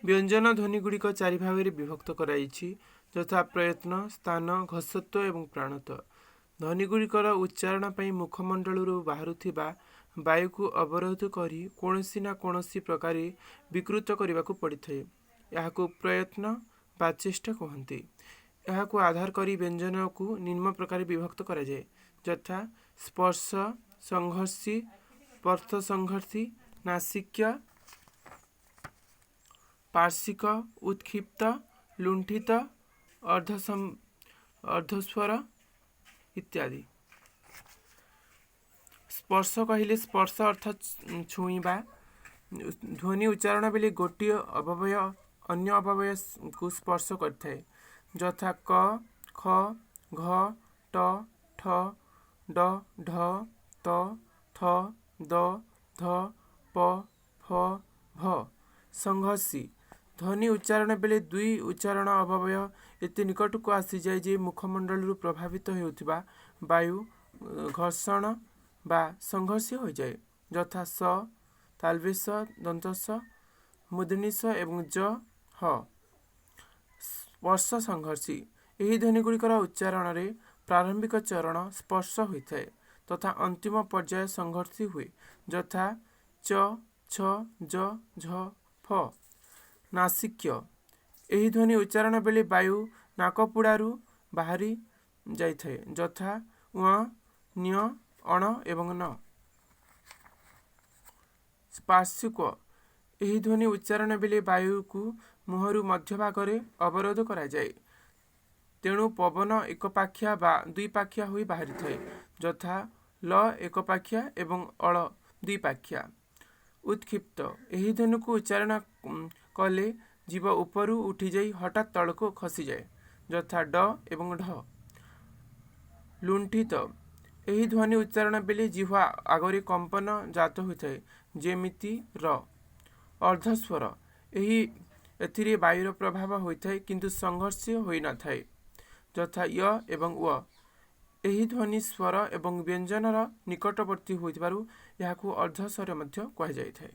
ବ୍ୟଞ୍ଜନ ଧ୍ୱନିଗୁଡ଼ିକ ଚାରି ଭାଗରେ ବିଭକ୍ତ କରାଯାଇଛି, ଯଥା ପ୍ରୟତ୍ନ, ସ୍ଥାନ, ଘୋଷତ୍ୱ ଏବଂ ପ୍ରାଣତ୍ୱ। ଧ୍ୱନିଗୁଡ଼ିକର ଉଚ୍ଚାରଣ ପାଇଁ ମୁଖମଣ୍ଡଳରୁ ବାହାରୁଥିବା ବାୟୁକୁ ଅବରୋଧ କରି କୌଣସି ନା କୌଣସି ପ୍ରକାରେ ବିକୃତ କରିବାକୁ ପଡ଼ିଥାଏ। ଏହାକୁ ପ୍ରୟତ୍ନ ବା ଚେଷ୍ଟା କୁହନ୍ତି। ଏହାକୁ ଆଧାର କରି ବ୍ୟଞ୍ଜନକୁ ନିମ୍ନ ପ୍ରକାରେ ବିଭକ୍ତ କରାଯାଏ, ଯଥା ସ୍ପର୍ଶ ସଂଘର୍ଷୀ, ସ୍ପର୍ଶ ସଂଘର୍ଷୀ, ନାସିକ୍ୟ, ପାର୍ଶ୍ୱିକ, ଉତ୍କ୍ଷିପ୍ତ, ଲୁଣ୍ଠିତ, ଅର୍ଦ୍ଧସ୍ୱର ଇତ୍ୟାଦି। ସ୍ପର୍ଶ କହିଲେ ସ୍ପର୍ଶ ଅର୍ଥ ଛୁଇଁବା। ଧ୍ୱନି ଉଚ୍ଚାରଣ ବେଳେ ଗୋଟିଏ ଅବୟବ ଅନ୍ୟ ଅବୟବକୁ ସ୍ପର୍ଶ କରିଥାଏ, ଯଥା କ, ଖ, ଘ, ଟ, ଠ, ଡ, ଢ, ତ, ଥ, ଦ, ଧ, ପ, ଫ, ଭ। ସଂଘର୍ଷୀ: ଧ୍ୱନି ଉଚ୍ଚାରଣ ବେଳେ ଦୁଇ ଉଚ୍ଚାରଣ ଅବୟବ ଏତେ ନିକଟକୁ ଆସିଯାଏ ଯେ ମୁଖମଣ୍ଡଳରୁ ପ୍ରବାହିତ ହେଉଥିବା ବାୟୁ ଘର୍ଷଣ ବା ସଂଘର୍ଷୀ ହୋଇଯାଏ, ଯଥା ସ, ତାଲବ୍ୟ ଶ, ଦନ୍ତ୍ୟ ସ, ମୂର୍ଦ୍ଧନ୍ୟ ଷ ଏବଂ ଜ, ହ। ସ୍ପର୍ଶ ସଂଘର୍ଷୀ: ଏହି ଧ୍ୱନିଗୁଡ଼ିକର ଉଚ୍ଚାରଣରେ ପ୍ରାରମ୍ଭିକ ଚରଣ ସ୍ପର୍ଶ ହୋଇଥାଏ ତଥା ଅନ୍ତିମ ପର୍ଯ୍ୟାୟ ସଂଘର୍ଷୀ ହୁଏ, ଯଥା ଚ, ଛ, ଜ, ଝ, ଫ। ନାସିକ୍ୟ: ଏହି ଧ୍ୱନି ଉଚ୍ଚାରଣ ବେଳେ ବାୟୁ ନାକପୁଡ଼ାରୁ ବାହାରି ଯାଇଥାଏ, ଯଥା ଞ, ନ୍ୟ, ଅଣ ଏବଂ ନ। ପାର୍ଶ୍ୱିକ: ଏହି ଧ୍ୱନି ଉଚ୍ଚାରଣ ବେଳେ ବାୟୁକୁ ମୁହଁର ମଧ୍ୟଭାଗରେ ଅବରୋଧ କରାଯାଏ। ତେଣୁ ପବନ ଏକପାଖିଆ ବା ଦୁଇପାଖିଆ ହୋଇ ବାହାରିଥାଏ, ଯଥା ଲ ଏକପାଖିଆ ଏବଂ ଅଳ ଦୁଇପାଖିଆ। ଉତ୍କ୍ଷିପ୍ତ: ଏହି ଧ୍ୱନିକୁ ଉଚ୍ଚାରଣ କଲେ ଜିଭ ଉପରକୁ ଉଠିଯାଇ ହଠାତ୍ ତଳକୁ ଖସିଯାଏ, ଯଥା ଡ ଏବଂ ଢ। ଲୁଣ୍ଠିତ: ଏହି ଧ୍ୱନି ଉଚ୍ଚାରଣ ବେଳେ ଜିହ୍ୱା ଆଗରେ କମ୍ପନ ଜାତ ହୋଇଥାଏ, ଯେମିତି ର। ଅର୍ଦ୍ଧସ୍ୱର: ଏଥିରେ ବାୟୁର ପ୍ରଭାବ ହୋଇଥାଏ, କିନ୍ତୁ ସଂଘର୍ଷ ହୋଇନଥାଏ, ଯଥା ୟ ଏବଂ ୱ। ଏହି ଧ୍ୱନି ସ୍ୱର ଏବଂ ବ୍ୟଞ୍ଜନର ନିକଟବର୍ତ୍ତୀ ହୋଇଥିବାରୁ ଏହାକୁ ଅର୍ଦ୍ଧସ୍ୱର ମଧ୍ୟ କୁହାଯାଇଥାଏ।